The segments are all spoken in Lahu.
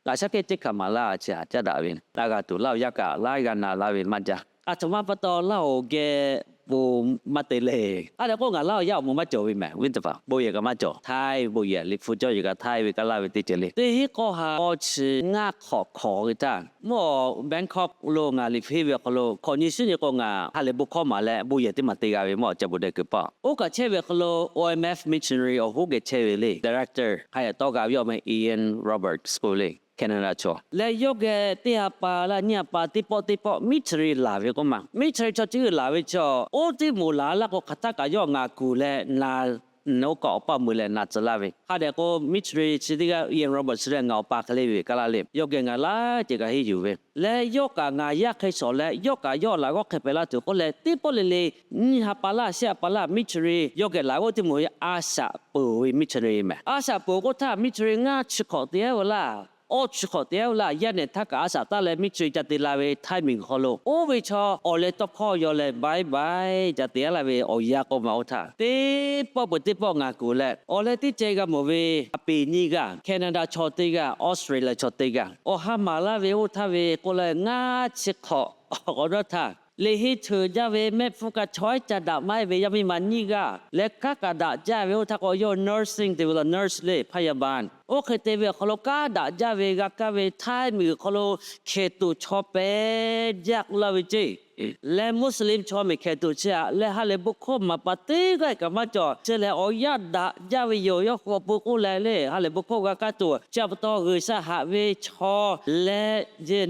Laꞈ shaˉ hkiˆ teˇ hkanˍ maˍ laˇ chi htaꞈ caˉ daꞈ ve, a g'a tuˬ Laˇ huˍ yaˇ kaꞈ laiˉ g'aˇ na laˇ ve maˇ jaˇ. Aˬ htoꞈ ma pa taw Laˇ huˍ geh bon maˇ te le. A lehˬ k'o, ngaˬ Laˇ huˍ yaˇ awˬ moˍ maˇ cawˬ ve mehˍ, viˉ teˇ hpaˍ bon yehˬ kaꞈ maˇ cawˬ. Htaiˇ ve bon yehˬ, liꞈ hpu cawˇ yehˬ kaꞈ Htaiˇ ve kaˇ laˇ ve teˇ ceuˬ le. Teˇ hinˉ k'awˇ ha k'awˇ chi ngaˇ hk'awꞈ hkawꞈ ve htaˇ, mvuhˇ Bangkok lo ngaˬ liꞈ hpu henˇ ve awˬ hk'aw lo hkawꞈ nyi shiˉ nyi k'o, ngaˬ ha lehˬ bon hkawˇ maˍ leh bon yehˬ teˇ maˬ te g'a ve mawˇ, ca bon deh kuiˬ paˆ. Oˇ kaꞈ chehˇ ve awˬ hk'aw lo O M F missionary awˬ hoˉ geh chehˇ ve le, director hk'a yehˬ tawˇ g'a ve yawˇ meh Ian Roberts k'oˆ le, Canada chaw. Leh yawˇ geh teˇ ha pa laˇ nyiˇ ha pa teˇ pawˆ teˇ pawˆ missionary laˬ ve k'oˆ ma. Missionary chaw chi g'uiˬ laˬ ve chaw, oˇ teˇ moˍ laˬ laˇ k'o, hk'aˬ htaˇ kaꞈ yawˇ ngaˬ kuˬ leh na nawˉ kaꞈ awˬ paˇ mui leh na tcuh laˇ ve. Hk'a dehꞈ k'o, missionary chi teˇ g'aˇ Ian Roberts leh ngaˬ awˬ pa hk'e le ve kaˇ laˇ le. Yawˇ geh ngaˬ laiˉ ceuˬ kaꞈ henˇ yuˬ ve. Leh yawˇ kaꞈ ngaˬ yaˇ hk'e shawˍ leh, yawˇ kaꞈ yawˇ laꞈ g'awˇ hk'e hpehꞈ laˇ tuˬ k'oˆ leh, teˇ pawˆ le le nyiˇ ha pa laˇ shehˆ ha pa laˇ missionary yawˇ geh laꞈ g'awˇ teˇ moˍ a shaꞈ peuˬ ve missionary mehˍ. A shaꞈ peuˬ k'oˆ htaˇ, missionary ngaˇ chi hk'awꞈ te-a ve laˇ, awˇ chi hk'awꞈ te-a ve laˇ, yaˇ nehˬ htaˇ kaꞈ a shaꞈ taˍ leh missionary ca te la ve Htaiˇ miˬguiˬ hk'aw lo, oˇ ve chaw awˬ leh tawˇ hkawˇ yaw leh bye bye ca te-a laˇ ve awˬ yanˇ k'oˆ ma. Oˇ htaˇ teˇ pawˆ peuˬ teˇ pawˆ ngaˬ kuˬ leh, awˬ leh teˇ ceh g'a mawˬ ve a peˍ nyiˇ g'aˇ, Canada chaw teˇ g'aˇ, Australia chaw teˇ g'aˇ, awˬ ha maˍ laˇ ve oˇ htaˇ ve k'oˆ leh ngaˇ chi hk'awꞈ awˬ k'awꞈ dawˇ htaˇ, liꞈ henˇ ceuˬ jaˇ ve mehˆ hpfuhˇ kaꞈ chaw ehˉ ca daꞈ maˇ heˆ ve yaˇ miˇ ma nyiˇ g'aˇ leh, kanˉ kaꞈ daꞈ jaˇ ve oˇ htaˇ k'o, yawˇ nursing te ve la, nurse le, พยาบาล. Oˇ hk'e te ve awˬ hk'aw lo kanˉ daꞈ jaˇ ve g'a kaˇ ve Htaiˇ miˬguiˬ hk'aw lo hkehˍ tuˬ chaw pehꞈ jaˇ k'oˆ laˇ ve ceˇ. Leh Muslim chaw mehˍ hkehˍ tuˬ chi aꞈ leh ha lehˬ bon hkawˇ maˍ paˍ teˇ g'aˇ kaꞈ maˇ cawˬ. Chi lehˬ awˬ yanˇ daꞈ jaˇ ve yoˬ. Yawˇ hui awˬ pon k'oˆ leh le, ha lehˬ bon hkawˇ g'a kaˇ tuˬ chi pa taw G'uiˬsha haꞈ ve chaw leh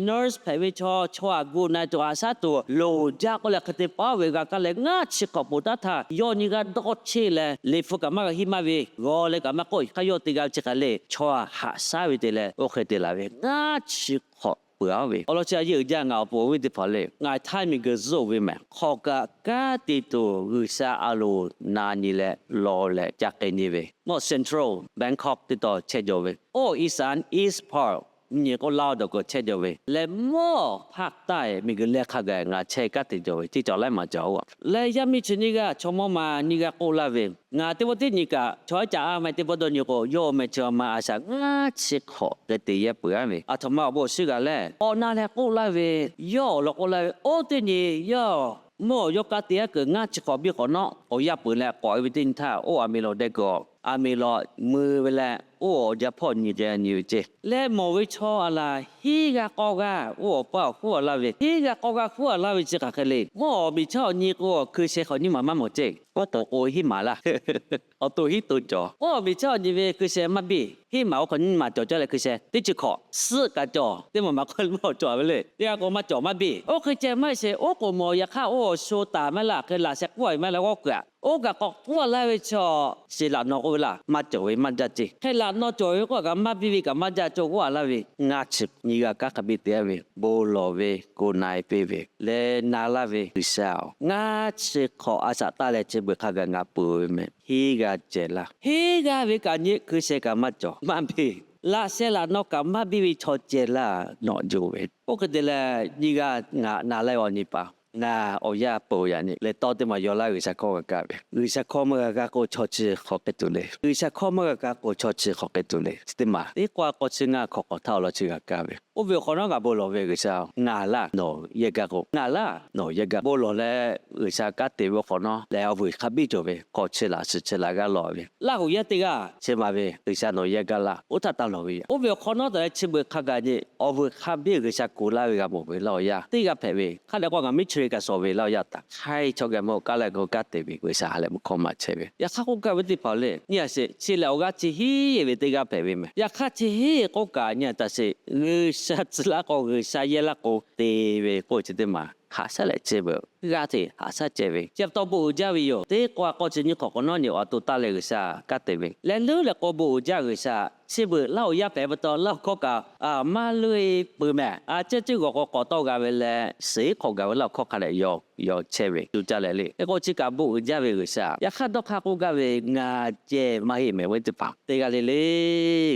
nurse hpehꞈ ve chaw, chaw aꞈ gu na tuˬ haꞈ shaˉ tuˬ loˍ jaˇ k'oˆ leh, hk'e te paˉ ve g'a kaˇ leh ngaˇ chi hk'awꞈ poˬ taˉ htaˇ, yawˇ nyiˇ g'aˇ dawˇ cheˇ leh liꞈ hpu kaꞈ maˇ g'a henˇ maˇ ve g'aw leh kaꞈ maˇ k'oˆ hk'aˇ, yawˇ te g'a ve chi hk'e le chaw aꞈ haꞈ shaˉ ve te leh oˇ hk'e te laˬ ve ngaˇ chi hk'awꞈ peuˬ-a ve. Awˬ lawn chi a yeˇ uiˍ jaˇ ngaˬ awˬ pon viˉ teˇ hpaˍ le, ngaˬ Htaiˇ miˬguiˬ zuhˆ ve mehˍ. Hk'awꞈ kaꞈ kanˉ te tuˬ G'uiˬsha a loˍ na nyi leh lawˬ leh ca k'ai nyi ve, mawˇ Central Bangkok teˇ taw chehˇ jaw ve, oˇ อีสาน East Park nyi k'oˆ Laˇ dawˬ k'o chehˇ jaw ve leh, mawˇ ภาคใต้ miˬguiˬ leh hk'a gaˬ ngaˬ chehˇ kanˉ te jaw ve, teˇ cawˬ laiˉ maˬ cawˬ-a. Leh yaˇ miˇ chi nyiˇ g'aˇ chaw mawˇ ma nyiˇ g'aˇ k'oˆ laˇ ve, ngaˬ teˇ pawˆ teˇ nyi kaꞈ chaw ehˉ ca a ma teˇ pawˆ dawˇ nyi k'o, yawˇ meh chi ma a shaꞈ ngaˇ chi hk'awꞈ g'a te yehˇ peuˬ-a ve. Aˬ htoꞈ ma awˬ bon awˬ shiˉ g'a lehˬ, awˬ na leh k'oˆ laˇ ve, yawˇ awˬ lawn k'oˆ laˇ ve, oˇ teˇ nyi yawˇ mawˇ yawˇ kanˉ te aˉ kuiˬ ngaˇ chi hk'awꞈ biˇ hk'awꞈ nawˉ awˬ yanˇ peuˬ leh k'awꞈ-e ve teˇ nyi htaˇ, oˇ aˬ miˍ lawˬ deh kuiˬ aˬ miˍ lawˬ mui ve leh, oˇ awˬ jaˇ hpawˇ nyi geh nyi ve ceˇ. Leh mawˬ ve chaw aˬ laˬ hiˉ g'aˇ k'awˇ g'aˇ oˇ awˬ paˇ awˬ huˉ a laˇ ve, hiˉ g'aˇ k'awˇ g'aˇ huˉ a laˇ ve chi hk'aˬ hk'e le. Mawˇ awˬ miˬ chaˇ awˬ nyi k'o, hkui sheh hk'awꞈ nyiˇ maˬ maˇ mawˬ ceˇ. Mawˇ tawˍ k'o hiˉ maˬ laˇ. Awˬ to hiˉ to cawˬ. Mawˇ awˬ miˬ chaˇ awˬ nyi ve hkui sheh maˇ biˇ, hiˉ maˬ oˇ hk'awꞈ nyiˇ maˬ cawˬ caˇ leh hkui sheh teˇ chi hk'awꞈ suhˆ kaꞈ cawˬ. Teˇ maˬ maˬ k'oˆ le mawˇ cawˬ ve le. Teˇ g'aˇ k'o maˇ cawˬ maˇ biˇ. Oˇ hk'e ceh maˇ heˆ sheˍ, oˇ k'oˍ mawˬ yaꞈ hk'aˇ oˇ awˬ sho taˍ maˇ laˇ, hk'e laꞈ sheh k'oˆ a ve maˇ heˆ leh g'awˇ kuiˬ aꞈ. Oˇ kaꞈ k'awꞈ k'oˆ a laˇ ve chaw sheˍ laꞈ naw k'oˆ ve laˇ, maˇ cawˬ ve maˇ jaˇ ceˇ. Hk'e laꞈ naw cawˬ ve k'oˆ a kaꞈ maˇ biˇ ve kaꞈ maˇ jaˇ cawˬ k'oˆ a laˇ ve. Ngaˇ chi nyi g'a kanˉ hk'a biˇ te-a ve, bon lawˬ ve, ko na-e piˇ ve leh na laˇ ve G'uiˬsha-oˬ, ngaˇ chi hk'awꞈ a shaꞈ taˇ leh chi beuꞈ hk'a gaˬ ngaˬ peuˬ ve mehˍ. Hiˉ g'aˇ cehˬ laˇ. Hiˉ g'aˇ ve kaꞈ nyi hkui sheh kaꞈ maˇ cawˬ maˇ biˇ. Laꞈ sheh laꞈ naw kaꞈ maˇ biˇ ve chaw ceh laˇ nawꞈ jaˇ ve. Oˇ hk'e te leh nyi g'aˇ ngaˬ na laˇ ve awˬ nyi paˍ, ngaˬ awˬ yanˇ peuˬ yaꞈ nyi leh tawˇ teˇ maˬ yaw laˇ G'uiˬsha hkawˇ g'a kaˇ ve. G'uiˬsha hkawˇ maˇ g'a kaˇ k'o chaw chi hk'awꞈ k'ai tuˬ le. G'uiˬsha hkawˇ maˇ g'a kaˇ k'o chaw chi hk'awꞈ k'ai tuˬ le. Chi teˇ maˬ teˇ k'awˇ k'awˇ chi ngaˇ hk'awꞈ hk'awꞈ htaˇ awˬ lawn chi g'a kaˇ ve. Oˇ ve awˬ hk'awꞈ nawˉ g'a bon lawˬ ve G'uiˬsha-oˬ, ngaˬ laˇ nawˬ yehˇ gaˇ k'o, ngaˬ laˇ nawˬ yehˇ gaˇ bon lawˬ leh G'uiˬsha kanˉ te ve awˬ hk'awꞈ nawˉ lehˬ, awˬ vuiˬ hk'a biˇ cawˬ ve hk'awꞈ chi laꞈ shiˍ chi laꞈ g'aˇ lawˬ ve. Laˇ hoꞈ yaˇ teˇ g'aˇ chi ma ve G'uiˬsha nawˬ yehˇ gaˇ laˇ oˇ htaˇ taˇ lawˬ ve yoˬ. Oˇ ve awˬ hk'awꞈ nawˉ taˍ leh chi beuꞈ hk'a gaˬ nyi awˬ vuiˬ hk'a biˇ G'uiˬsha kuˬ laˇ ve g'a mawˬ ve laˇ awˬ yanˇ teˇ g'aˇ hpehꞈ ve. Hk'a dehꞈ k'o ngaˬ miˇ chi ve kaꞈ shawˍ ve laˇ awˬ yanˇ taˍ hk'aiˉ chaw geh mawˇ kaˇ leh k'o kanˉ te ve G'uiˬsha ha lehˬ meuꞈ hkawˇ maˇ chehˇ ve. Yaꞈ hk'aˇ k'oˆ gaˇ ve teˇ hpaˍ le, nyi a sheˍ, chi lehˬ awˬ g'aˇ chi hiˉ ve teˇ g'aˇ hpehꞈ ve mehˍ. Yaꞈ hk'aˇ chi hiˉ k'oˆ kaꞈ nyi a taˍ sheˍ, G'uiˬsha tcuh laˇ k'o G'uiˬsha yehˇ laˇ k'o te ve k'oˆ chi teˇ maˬ haꞈ shaˉ leh chi beuꞈ g'aˇ hteꞈ haꞈ shaˉ ceh ve. Chi pa taw bon uiˍ jaˇ ve yoˬ. Teˇ k'awˇ k'awˇ chi nyiˇ hk'awꞈ hk'awꞈ nawˉ nyi awˬ to taˇ leh G'uiˬsha kanˉ te ve leh leuˉ leh k'o bon uiˍ jaˇ G'uiˬsha. Chi beuꞈ laˇ hoꞈ yaˇ hpehꞈ pa taw laˇ hoꞈ hkawˇ kaꞈ maˇ leuˆ-e peuˬ mehˍ. A cehˇ ceuˇ g'awˬ k'o k'awꞈ tawˆ g'a ve leh, suhˍ iˉ hk'awꞈ gaˬ ve laˇ hoꞈ hkawˇ hk'a dehꞈ yaw yaw chehˇ ve tuˬ caˇ leh le. Hk'e k'o chi kaꞈ bon uiˍ jaˇ ve G'uiˬsha. Yaꞈ hk'aˇ dawˇ hk'aˇ k'oˆ gaˇ ve ngaˬ ceh maˇ heˆ mehˍ ve teˇ hpaˍ teˇ g'aˇ le le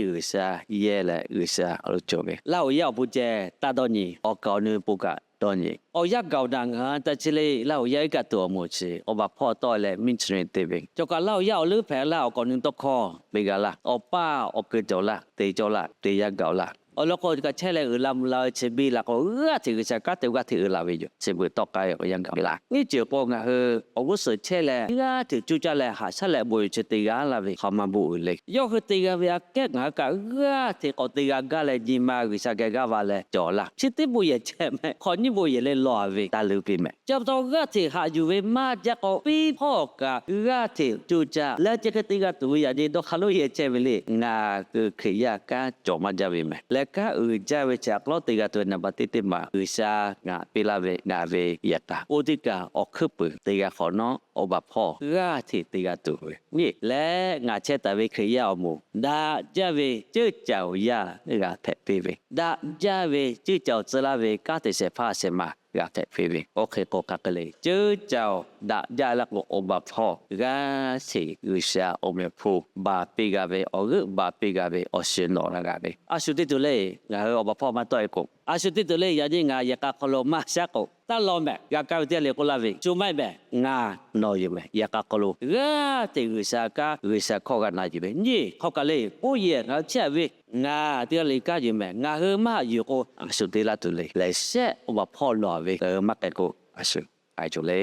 G'uiˬsha yehˇ leh G'uiˬsha awˬ lo cawˬ ve laˇ hoꞈ yaˇ awˬ pon ceh taˇ dawˇ nyi, awˬ kaˍ awˬ nu pon kaꞈ dawˇ nyi. Awˬ yanˇ gaˬ-oˬ daꞈ ngaˬ hui ta chi le laˇ hoꞈ yaˇ iˉ kaˆ tuˬ awˬ moˍ chi awˬ baˬ hpawˇ tawˆ leh miˇ chi te ve. Cawˬ kaꞈ laˇ hoꞈ yaˇ awˬ leuˉ hpehꞈ laˇ awˬ kaˍ awˬ nu tawˇ hkawˇ ve g'a laˇ. Awˬ paˇ awˬ keu cawˬ laˇ, te cawˇ laˇ, te yaˇ gaˬ-oˬ laˇ. Awˬ lawn k'o, kaꞈ chehˇ leh uiˍ la mvuh la ve chi biˇ la k'o, g'aˇ hteꞈ G'uiˬsha kanˉ te g'aˇ hteꞈ uiˍ la ve yoˬ. Chi beuꞈ tawˆ k'ai k'o, yaˇ gaˬ la nyiˇ ceuˬ k'o, ngaˬ hui awˬ g'uˇ suhˍ chehˇ leh g'aˇ hteꞈ cuˇ caˇ leh haꞈ shaˉ leh bon yoˬ. Chi te g'a laˇ ve hk'aˬ ma bon uiˍ le. Yawˇ hui te g'a ve aꞈ kehˉ ngaˬ hui kaꞈ g'aˇ hteꞈ k'awꞈ te g'a gaˇ leh, nyi ma G'uiˬsha geh g'aˇ va leh cawˬ laˇ. Chi teˇ bon yehˬ chehˇ mehˆ, hk'awꞈ nyiˇ bon yehˬ leh lawˬ ve taˇ luˬ piˇ mehˍ. Chi pa taw g'aˇ hteꞈ haꞈ yuˬ ve maˇ jaˇ k'o, piˇ hpawˇ kaꞈ g'aˇ hteꞈ cuˇ caˇ leh, chi hk'e te g'a tuˬ ve yaꞈ nyi dawˇ hk'aˇ lonˉ yehˬ chehˇ ve le. Ngaˬ hui Hkriꞈ yaˇ kanˉ cawˬ maˇ jaˇ ve mehˍ. Leh kanˉ uiˍ jaˇ ve chi aꞈ k'aw te g'a tuˬ ve naˍ baˬ teˇ teˇ maˬ G'uiˬsha ngaˬ piˇ laˇ ve ngaˬ ve yehˬ k'a oˇ teˇ kaˬ awˬ hkuiˉ puiˍ te g'a hk'awꞈ nawˉ, awˬ baˬ hpawˇ g'aˇ hteꞈ te g'a tuˬ ve nyi leh, ngaˬ chehˇ taˍ ve Hkriꞈ yaˇ awˬ moˍ daꞈ jaˇ ve ceuˇ caoˬ yaˇ g'a hpehꞈ piˇ ve, daꞈ jaˇ ve ceuˇ caoˬ tcuh laˇ ve kanˉ te shehˍ hpaˇ shehˍ ma g'a hpehꞈ piˇ ve, oˇ hk'e k'o hk'aˬ hk'e le. Ceuˇ caoˬ daꞈ jaˇ laˇ k'o, awˬ baˬ hpawˇ g'aˇ hteꞈ G'uiˬsha awˬ meh hpu baˬ piˇ g'a ve, awˬ g'euˆ baˬ piˇ g'a ve, awˬ shiˍ nawꞈ la g'a ve, a shu teˇ tuˬ le. Ngaˬ hui awˬ baˬ hpawˇ maˇ tawˆ e k'o, a shu teˇ tuˬ le. Yaꞈ nyi ngaˬ yehˬ k'a hk'aw lo maˇ shaˉ k'o, taˇ law mehˍ. G'a kaˇ ve teˇ g'aˇ le k'oˆ laˇ ve, shu maˇ heˆ mehˍ. Ngaˬ nawˬ yoˬ mehˍ. Yehˬ k'a hk'aw lo g'aˇ hteꞈ G'uiˬsha kanˉ G'uiˬsha hkawˇ g'a na yuˬ ve nyi hk'aw kaꞈ le. Oˇ yehˬ ngaˬ hui chehˇ ve ngaˬ teˇ g'aˇ le kanˉ yoˬ mehˍ. Ngaˬ hui maˇ haꞈ yuˬ k'o, a shu te laˇ tuˬ le. Leh shehˆ awˬ baˬ hpawˇ lawˬ ve ngaˬ hui maˇ k'ai k'o, a shu k'ai cawˬ le.